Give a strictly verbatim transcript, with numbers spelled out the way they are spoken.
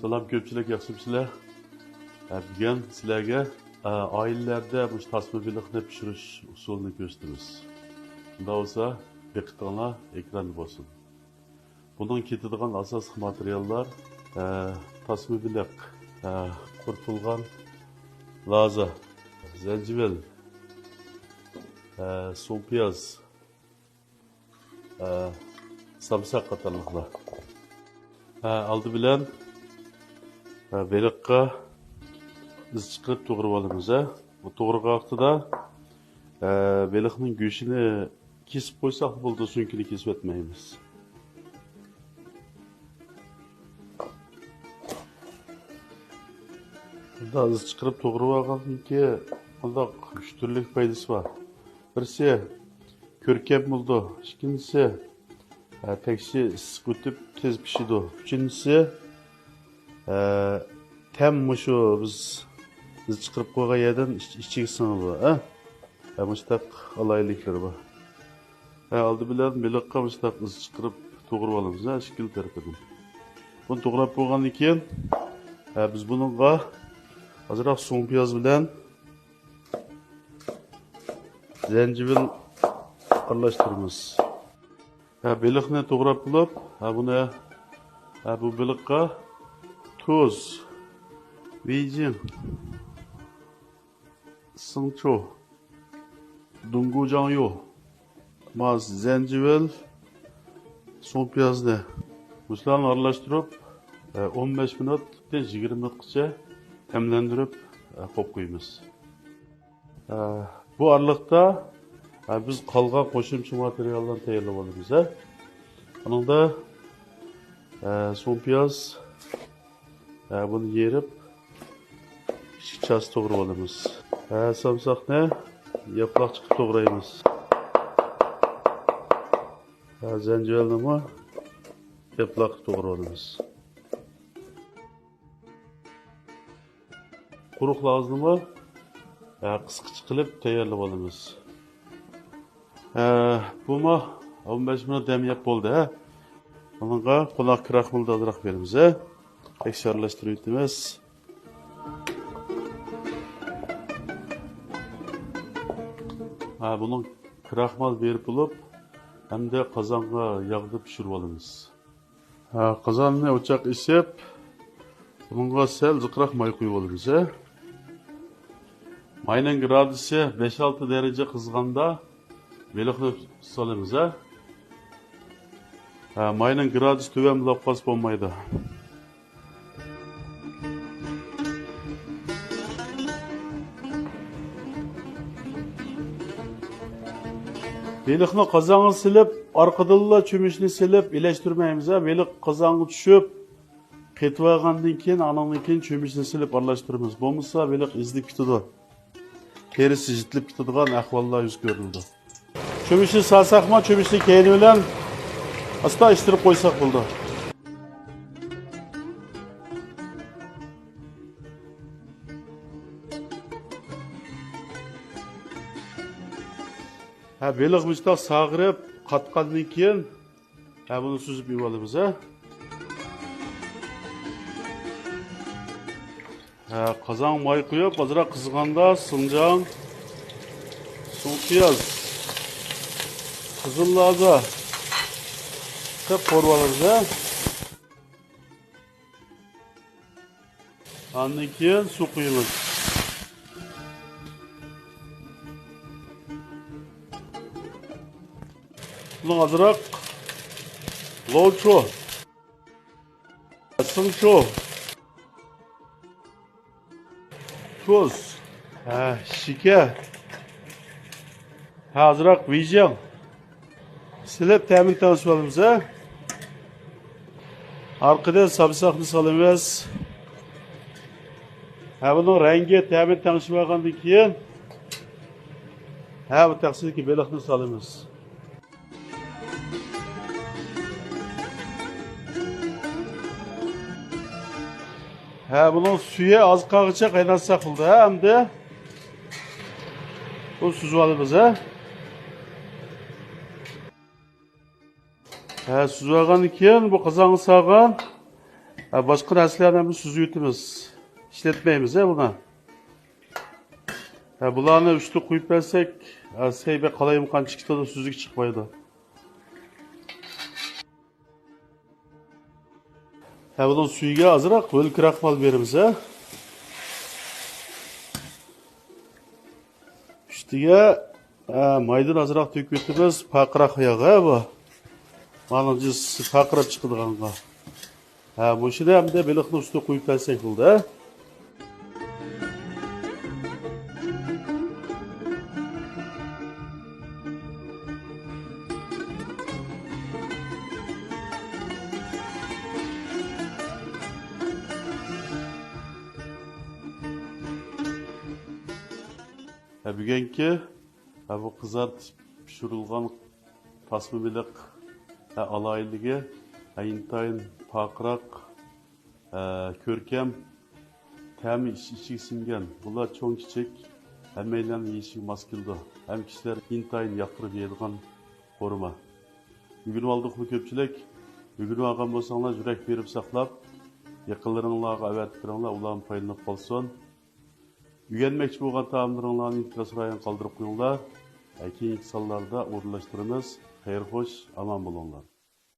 سالام كۆپچىلىك، ياخشىمۇسىلەر؟ ھە، بۈگۈن سىلەرگە، ئە، ئائىلىلەردە مۇشۇ تاسما بېلىقنى پىشۇرۇش ئۇسۇلىنى كۆرسىتىمىز. شۇنداق بولسا، دىققىتىڭلار ئېكراندا بولسۇن. بۇنىڭ كېتىدىغان ئاساسلىق ماتېرىياللار، ئە، تاسما بېلىق، ئە، قۇرۇتۇلغان لازا، زەنجىۋىل، ئە، سۇڭپىياز، ئە، سامساق قاتارلىقلار. ھە، ئالدى بىلەن، ھە، بېلىققا ئىز چىقىرىپ توغرىۋالىمىز، ھە. بۇ توغرىغان ۋاقتىدا، ئە، بېلىقنىڭ گۆشىنى كېسىپ قويساق بولىدۇ، سۆڭىكىنى كېسىۋەتمەيمىز. بۇنداق ئىز چىقىرىپ توغرىۋالغاندىن كېيىن بۇنداق ئۈچ تۈرلۈك پايدىسى بار. بىرسى، كۆركەم بولىدۇ. ئىككىنچىسى، ئە، تەكشى ئىسسىق ئۆتۈپ تېز پىشىدۇ. ئۈچىنچىسى، ئە، تەم مۇشۇ بىز، بىز چىقىرىپ قويغان يەردىن ئىچ-، ئىچىگە سىڭىدۇ، ئە. ئە، مۇشۇنداق ئالاھىدىلىكلىرى بار. ئە، ئالدى بىلەن بېلىققا مۇشۇنداق ئىز چىقىرىپ توغرىۋالىمىز، ئە، ئىككىلا تەرىپىدىن. بۇنى توغراپ بولغاندىن كېيىن، ئە، بىز بۇنىڭغا ئازراق سۇڭپىياز بىلەن زەنجىۋىل ئارىلاشتۇرىمىز. ھە، بېلىقنى توغراپ بولۇپ، ھە، بۇنى، ھە، بۇ بېلىققا تۇز، ۋېيجىڭ، سىڭچۇ، دۇڭگۇجاڭيۇ، ماس، زەنجىۋىل، سۇڭپىيازنى مۇشۇلارنى ئارىلاشتۇرۇپ، ئون بەش مىنۇتتىن يىگىرمە مىنۇتقىچە تەملەندۈرۈپ قويۇپ قويىمىز. بۇ ئارىلىقتا بىز قالغان قوشۇمچە ماتېرىياللارنى تەييارلاپ ئالىمىز. ئۇنىڭدا سۇڭپىياز، ھە، بۇنى يېرىپ، كىچىك چاسا توغراپ ئالىمىز. ھە، سامساقنى ياپىلاق چىقىپ توغرايمىز. ھە، زەنجىۋىلنىمۇ ياپىلاق توغراپ ئالىمىز. قۇرۇق لازىنىمۇ، ھە، قىسقىچە قىلىپ تەييارلاپ ئالىمىز. ھە، بۇمۇ ئون بەش مىنۇت دەم يەپ بولدى، ھە. بۇنىڭغا قوناق كراخمىلىنى ئازراق بېرىمىز، ھە. تەكشى ئارىلاشتۇرۇۋېتىمىز. ھە، بۇنىڭ كراخمال بېرىپ بولۇپ، ئەمدى قازانغا ياغدا پىشۇرۇپ ئالىمىز. ھە، قازاننى ئوچاق ئېسىپ، بۇنىڭغا سەل جىقراق ماي قۇيۇپ ئالىمىز، ھە. ماينىڭ گرادۇسى بەش ئالتە دەرىجە قىزغاندا بېلىقنى سالىمىز، ھە. ھە، ماينىڭ گرادۇسى تۆۋەن بولۇپ قالسا بولمايدۇ. بېلىقنى قازانغا سېلىپ، ئارقىدىنلا چۆمۈچنى سېلىپ ئىلەشتۈرمەيمىز، ھە. بېلىق قازانغا چۈشۈپ، قېتىۋالغاندىن كېيىن، ئانىڭدىن كېيىن چۆمۈچنى سېلىپ ئارىلاشتۇرىمىز. بولمىسا بېلىق ئېزىلىپ كېتىدۇ. تېرىسى يىرتىلىپ كېتىدىغان ئەھۋاللار يۈز كۆرۈلىدۇ. چۆمۈچنى سالساقمۇ، چۆمۈچنى كەينى بىلەن ئاستا ئىتتىرىپ قويساق بولىدۇ. ھە، بېلىق مۇشۇنداق ساغىرىپ قاتقاندىن كېيىن، ھە، بۇنى سۈزۈپ ئېلىۋالىمىز، ھە. ھە، قازانغا ماي قۇيۇپ، ئازراق قىزغاندا سىڭجاڭ، سۇڭپىياز، قىزىل لازا قىلىپ قورۇۋالىمىز، ھە. ئاندىن كېيىن سۇ قۇيىمىز. بۇنىڭ ئازراق لوچۇ، سىڭچۇ، تۇز، ھە، شېكەر، ھە، ئازراق ۋېيجىڭ سېلىپ تەمىنى تەڭشىۋالىمىز، ھە. ئارقىدىن سامساقنى سالىمىز. ھە، بۇنىڭ رەڭگى تەمىنى تەڭشىۋالغاندىن كېيىن، ھە، بۇ تەخسىدىكى بېلىقنى سالىمىز. ھە، بۇنىڭ سۈيى ئاز قالغىچە قايناتساق بولدى، ھە، ئەمدى. بۇنى سۈزۈۋالىمىز، ھە. ھە، سۈزۈۋالغاندىن كېيىن بۇ قازانغا سالغان ھە، باشقا نەرسىلەرنى ھەممە سۈزۈۋېتىمىز. ئىشلەتمەيمىز، ھە، بۇنى. ھە، بۇلارنى ئۈستىگە قويۇپ بەرسەك، ھە، سەي بەك قالايمىقان چىقىدۇ، سۈزۈك چىقمايدۇ. ھە، بۇنىڭ سۈيىگە ئازراق ھۆل كراخمال بېرىمىز، ھە. ئۈستىگە، ھە، مايدىن ئازراق تۆكۈۋېتىمىز، پارقىراق ياغ، ھە، بۇ. مانا جىس پارقىراپ چىقىدىغانغا. ھە، مۇشۇنى ئەمدى بېلىقنىڭ ئۈستىگە قويۇپ بەرسەك بولدى، ھە. ھە، بۈگۈنكى، ھە، بۇ قىزارتىپ پىشۇرۇلغان تاسما بېلىق، ھە، ئالاھىدىلىكى، ھە، ئىنتايىن پارقىراق، ھە، كۆركەم، تەمى ئىچ-، ئىچىگە سىڭگەن. بۇلار چوڭ-كىچىك، ھەممەيلەننىڭ يېيىشىگە ماس كېلىدۇ. ھەم كىشىلەر ئىنتايىن ياقتۇرۇپ يەيدىغان قورۇما. ئۆگىنىۋالدۇقمۇ كۆپچىلىك؟ ئۆگىنىۋالغان بولساڭلار، يۈرەك بېرىپ ساقلاپ، يېقىنلىرىڭلارغا ئەۋەتىپ بېرىڭلار، ئۇلارمۇ پايدىلىنىپ قالسۇن. ئۆگەنمەكچى بولغان تائاملىرىڭلارنى ئىنكاس رايىغا قالدۇرۇپ قويۇڭلار. كېيىنكى سانلاردا ئورۇنلاشتۇرىمىز. خەير خوش، ئامان بولۇڭلار.